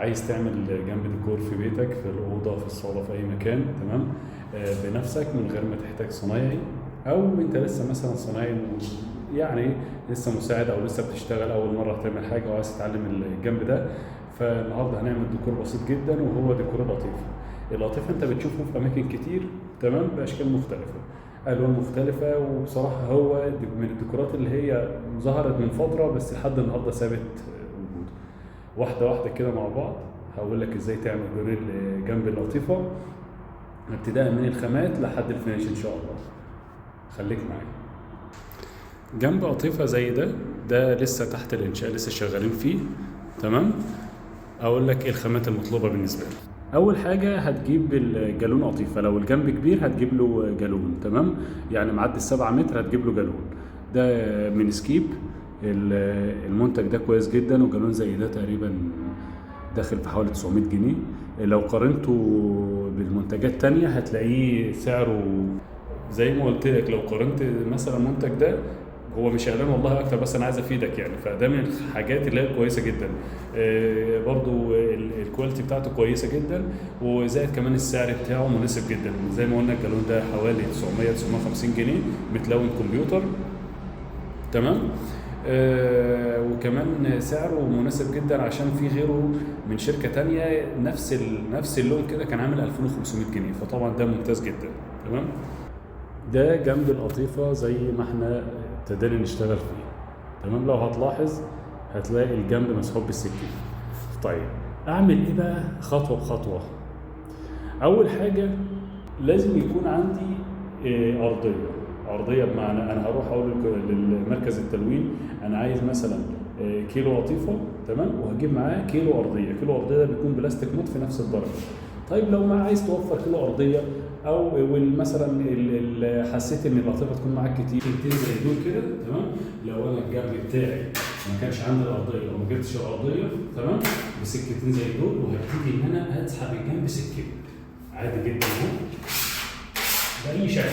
عايز تعمل جنب ديكور في بيتك، في الأوضة، في الصالة، في أي مكان، تمام، بنفسك من غير ما تحتاج صنايعي، أو أنت لسه مثلا صنايعي يعني لسه مساعد أو لسه بتشتغل أول مرة هتعمل حاجة وعايز تتعلم الجنب ده. فالنهارده هنعمل ديكور بسيط جدا، وهو ديكور القطيفة. القطيفة أنت بتشوفه في أماكن كتير، تمام، بأشكال مختلفة، ألوان مختلفة، وبصراحة هو من الديكورات اللي هي ظهرت من فترة بس لحد النهارده ثابت وجوده. واحدة واحدة كده مع بعض هقول لك ازاي تعمل جريل جنب القطيفة، ابتداء من الخامات لحد ال finish ان شاء الله. خليك معايا. جنب قطيفة زي ده، ده لسه تحت الانشاء، لسه شغالين فيه، تمام. اقول لك ايه الخامات المطلوبة بالنسبة لك. اول حاجة هتجيب الجالون قطيفة، لو الجنب كبير هتجيب له جالون، تمام، يعني معدي 7 متر هتجيب له جالون. ده من سكيب، المنتج ده كويس جدا، وجالون زي ده تقريبا داخل في حوالي 900 جنيه. لو قارنته بالمنتجات تانية هتلاقيه سعره زي ما قلت لك، لو قارنت مثلا المنتج ده، هو مش اعلان والله اكتر، بس انا عايز افيدك يعني. فده من الحاجات اللي هي كويسة جدا، برضو ال quality بتاعته كويسة جدا، وزائد كمان السعر بتاعه مناسب جدا. زي ما قلنا الجالون ده حوالي 900 950 جنيه، متلون كمبيوتر، تمام. وكمان سعره مناسب جدا عشان في غيره من شركة تانية نفس اللون كده كان عامل 2500 جنيه، فطبعا ده ممتاز جدا، تمام. ده جنب القطيفة زي ما احنا ابتدينا نشتغل فيه، تمام. لو هتلاحظ هتلاقي الجنب مسحوب بالسكين. طيب اعمل ايه بقى خطوة بخطوة؟ اول حاجة لازم يكون عندي ارضية. ارضية بمعنى انا هروح اقول للمركز التلوين انا عايز مثلا كيلو قطيفة، تمام، وهجيب معاه كيلو ارضية. كيلو ارضية ده بيكون بلاستيك مطفي نفس الدرجة. طيب لو ما عايز توفر كيلو ارضية، او مثلا حسيت ان القطيفه تكون معاك كتير، زي دول كده، تمام. لو انا الجنب بتاعي ما كانش عندي الارضية او ما جبتش الارضية، تمام، بسكتين زي دول، وهبتدي ان انا اسحب الجنب سكتين عادي جدا اهو باي شكل.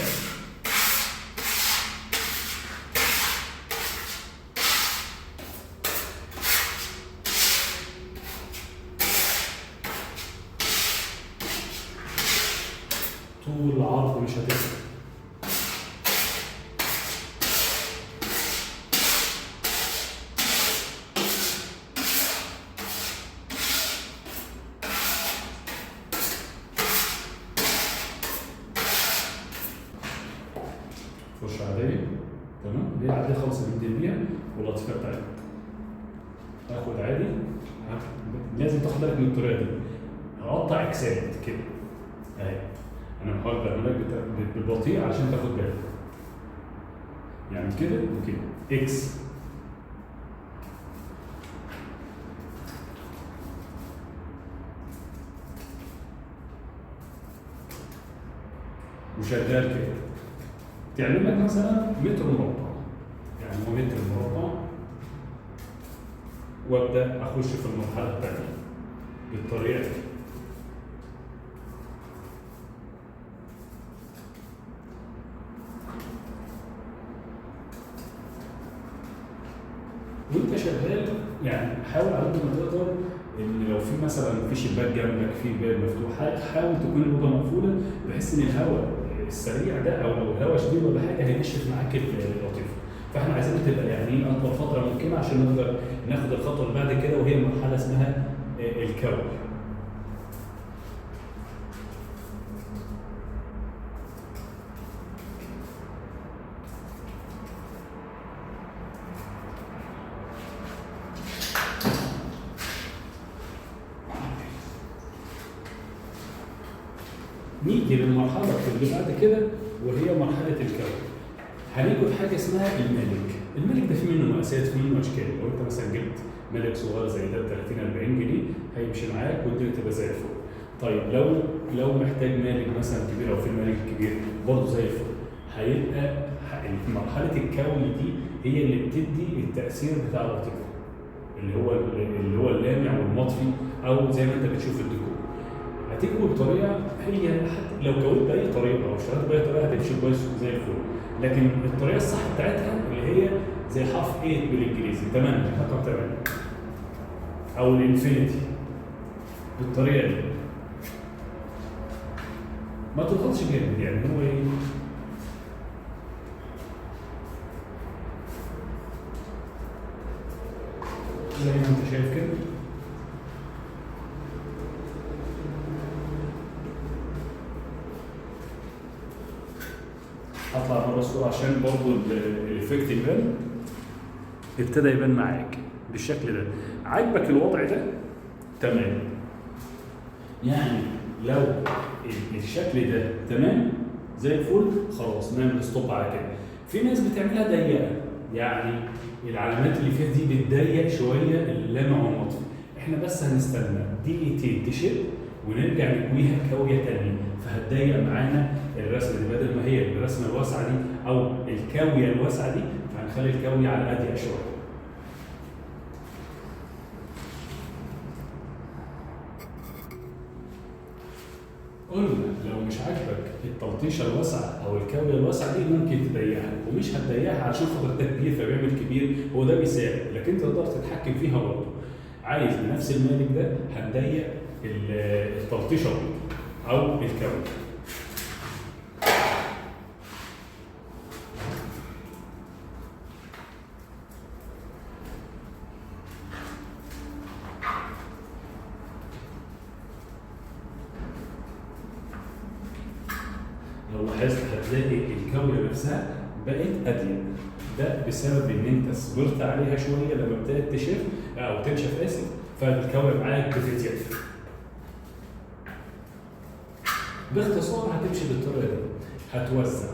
طول عرض مش هتفرق. فرشة عادية، تمام، دي العادية خالص اللي بندهن بيها، واللطيفة بتاعتها. اخد عادي، لازم تاخد بالك من الطريقة دي. هقطع اكسات كده اهي، انا بحاول بعمل لك بالبطيء عشان تاخد بالك، يعني كده وكده X. وشغال كده تعمل لك مثلا متر مربع، يعني هو متر مربع. وابدا اخش في المرحلة الثانية بالطريقة دي. وانت شغال يعني حاول على قد ما تقدر ان لو في مثلا في شباك جنبك، في باب مفتوح، حاول تكون الاوضة مقفولة بحيث ان الهواء السريع ده او لو الهواء شديد ولا حاجة هينشف معاك القطيفه. فاحنا عايزين تبقى يعني اطول فترة ممكنة عشان نقدر ناخد الخطوة اللي بعد كده، وهي مرحلة اسمها الكوي. نيجي للمرحلة اللي بعد كده وهي مرحلة الكوي. هنيجي في حاجة اسمها المالك. المالك ده في منه مقاسات، في منه أشكال. لو أنت مثلا جبت مالك صغير زي ده ب 30 40 جنيه هيمشي معاك والدنيا تبقى زي الفل. طيب لو محتاج مالك مثلا كبير أو في مالك كبير برضه زي الفل. هيبقى مرحلة الكوي دي هي اللي بتدي التأثير بتاع القطيفة، اللي هو اللامع والمطفي، أو زي ما أنت بتشوف الديكور. هتكوي بطريقة هي حتى لو كويت باي طريقه او اشتغلت باي طريقه هتمشي كويس زي الفل، لكن الطريقة الصح بتاعتها اللي هي زي حرف 8 بالانجليزي، 8 رقم 8 او ال infinity. بالطريقة دي. ما تضغطش جامد، يعني هو ايه، زي ما انت شايف كده. هطلع بره الصورة عشان برضو ال effect يبان. ابتدى يبان معاك بالشكل ده. عاجبك الوضع ده؟ تمام. يعني لو الشكل ده تمام زي الفل، خلاص نعمل stop على كده. في ناس بتعملها ضيقه، يعني العلامات اللي فيها دي بتضيق شوية اللامع والمطفي. احنا بس هنستنى دقيقتين تشد ونرجع نكويها كاويه ثانية، فهتضيق معانا الرسمة دي، بدل ما هي الرسمة الواسعة دي او الكاويه الواسعة دي، فهنخلي الكاويه على اضيق شوية. قلنا لو مش عاجبك التلطيشه الواسعة او الكاويه الواسعة دي ممكن تضيقها، ومش هتضيقها عشان خاطر ده كبير فبيعمل كبير، هو ده بيساعد، لكن تقدر تتحكم فيها برضه. عايز بنفس المالك ده هنضيق التلطيشه او الكاويه. لو لاحظت هتلاقي الكاويه نفسها بقت اضيق، ده بسبب ان انت صبرت عليها شوية لما ابتدت تشف او تنشف، اسف، فالكاويه معاك بتضيق. باختصار هتمشي بالطريقة دي، هتوزع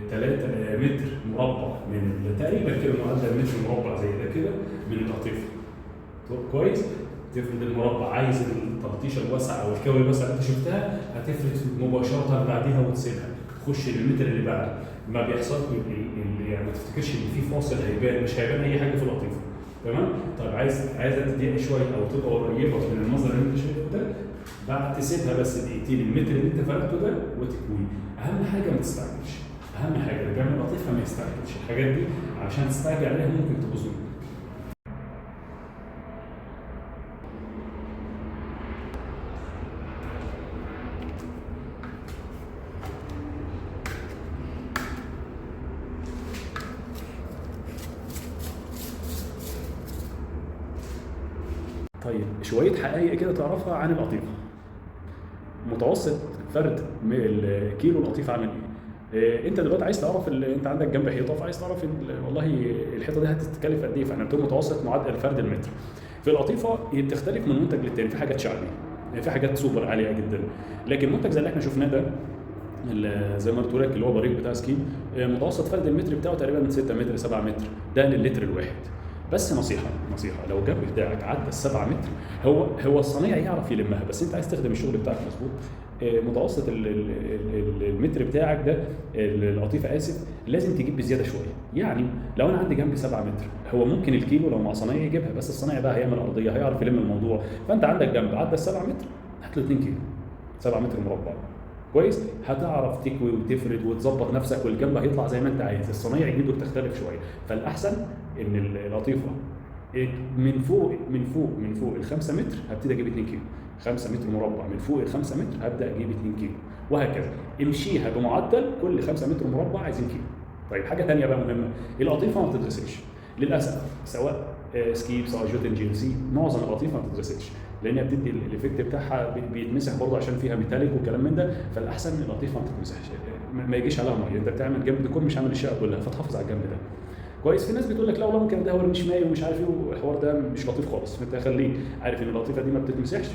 3 متر مربع من تقريبا كده، معدل متر مربع زي ده كده من القطيفه. كويس؟ تفرد المربع، عايز التلطيشه الواسعة او الكاويه الواسعة اللي انت شفتها هتفرد مباشرة بعديها وتسيبها، تخش للمتر اللي بعده. ما بيحصل يعني ما تفتكرش ان في فاصل هيبان، مش هيبان اي حاجة في القطيفه. تمام؟ طيب عايزها تضيق شوية او تبقى قريبه من المنظر اللي انت شايفه ده، بعد تسيبها بس دقيقتين المتر اللي انت فردته ده وتكويه. اهم حاجة ما تستعجلش، اهم حاجة اللي بيعمل قطيفة ما يستعجلش، الحاجات دي عشان تستعجل عليها ممكن تبوظ منك. طيب شوية حقائق كده تعرفها عن القطيفه. متوسط فرد كيلو القطيفه عامل ايه؟ انت دلوقتي عايز تعرف انت عندك جنب حيطة، فعايز تعرف والله الحيطة دي هتتكلف قد ايه، فاحنا بنقول متوسط معدل فرد المتر. في القطيفه هي بتختلف من منتج للتاني، في حاجات شعبي، في حاجات سوبر عالية جدا، لكن منتج زي اللي احنا شفناه ده زي ما قلت لك اللي هو بريق بتاع سكيب، متوسط فرد المتر بتاعه تقريبا 6 متر 7 متر، ده للتر الواحد. بس نصيحة لو الجنب بتاعك عدى 7 متر، هو الصنايعي يعرف يلمها، بس انت عايز تخدم الشغل بتاعك مظبوط. متوسط المتر بتاعك ده القطيفه اسف لازم تجيب بزيادة شوية. يعني لو انا عندي جنب 7 متر، هو ممكن الكيلو لو مع صنايعي يجيبها، بس الصنايعي بقى هيعمل ارضية، هيعرف يلم الموضوع. فانت عندك جنب عدى 7 متر، هات له 2 كيلو 7 متر مربع. كويس؟ هتعرف تكوي وتفرد وتظبط نفسك، والجنب هيطلع زي ما انت عايز. الصنايعي ايده بتختلف شوية، فالاحسن ان القطيفه من فوق من فوق من فوق ال 5 متر هبتدي اجيب 2 كيلو، 5 متر مربع من فوق ال 5 متر هبدا اجيب 2 كيلو، وهكذا. امشيها بمعدل كل 5 متر مربع عايزين كيلو. طيب حاجة ثانية بقى مهمة، القطيفه ما بتتغسلش للاسف، سواء سكيب سواء جوتن GLC، معظم القطيفه ما بتتغسلش لان بتدي ال effect بتاعها بيتمسح برضه عشان فيها metallic وكلام من ده. فالاحسن القطيفه ما تتمسحش، ما يجيش عليها مية. انت بتعمل جنب ديكور مش عامل الشقة كلها، فتحافظ على الجنب ده. كويس؟ في ناس بتقول لك لا والله ممكن ده ورنيش ماي ومش عارف ايه، والحوار ده مش لطيف خالص. فانت خليك عارف ان القطيفه دي ما بتتمسحش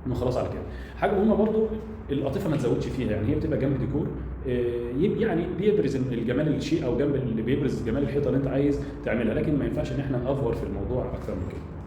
وخلاص على كده. حاجة مهمة برضو، القطيفه ما تزودش فيها، يعني هي بتبقى جنب ديكور، يعني بيبرز الجمال الشيء او جنب اللي بيبرز جمال الحيطة اللي انت عايز تعملها، لكن ما ينفعش ان احنا نأفور في الموضوع اكتر من كده.